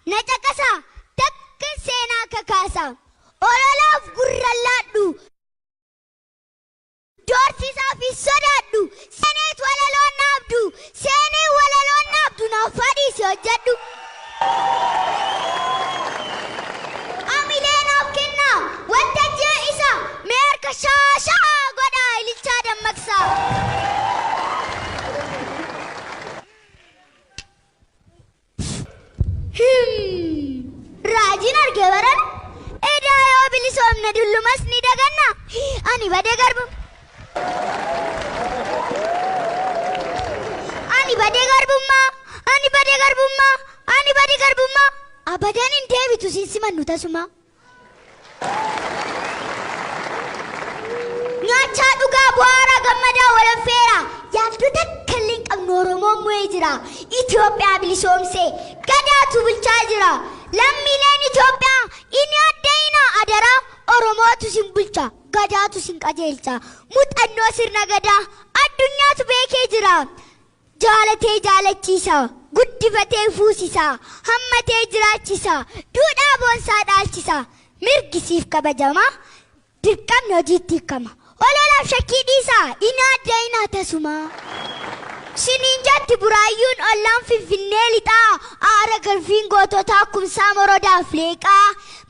Na caqasaa takka seenaa kakaasa. Ololaaf gurra laadhu. Doorsisaa fi sodaadhu. Seeneet walaloon naabdu. Seenee walaloon naabdu naaf fadhiisi hojjedhu. Amilee naaf kennaa waltajjii isa mee harka shaashaa godhaa ilichaa dammaqsaa. Raajiin argee barana edaa yoo bilisoomne dullumas ni daganna ani badee garbu. Ani badee garbummaa ani badee garbummaa ani badee garbummaa abadan hin deebitu siin simannu tasuma. Nyaachaa dhugaa bu'aaraa gammadaa walaffeera yaaddoo takka illee hin qabnu Oromoon mo'ee jira. Itoophiyaa bilisoomsee gadaatu bulchaa jira. Lammiileen Itoophiyaa inni addayina adaraa Oromootu sin bulcha gadaatu sin qajeelcha. Muuxannoo sirna gadaa addunyaatu beekee jira. Jaalatee jaalachiisa guddifatee fuusisa hammatee jiraachisa duudhaa boonsaa dhaalchisa mirgisiif kabajama dirqamni hojiitti hiikama. Ololaaf shakkii dhiisaa inni addayina tasuma. Siniin jatti buraayyuun ollaan finfinnee lixaa aara galfiin goototaa kumsaa morodaaf leeqaa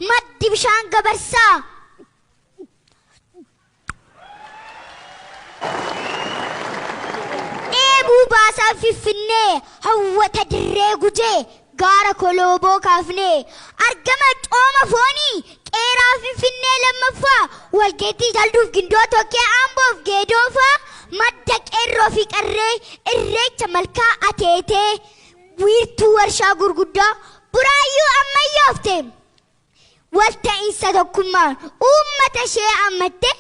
maddi bishaan gabarsaa. Dheebuu baasaa finfinnee hawwata dirree gujee gaara kolooboo kaafnee argama cooma foonii qeeraa finfinnee lammaffaa walgeettii jalduuf gindoo tokkee amboof geedoofaa madda qeerroo fi qarree irreecha malkaa ateetee wiirtuu warshaa gurguddaa buraayyuu ammayyoofte walta'iinsa tokkummaan uummata ishee ammatte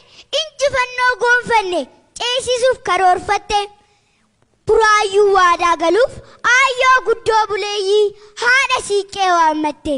injifannoo goonfanne ceesisuuf karoorfatte. Buraayyuu waadaa galuuf aayyoo guddoo buleeyyii haadha siiqqee waammatte.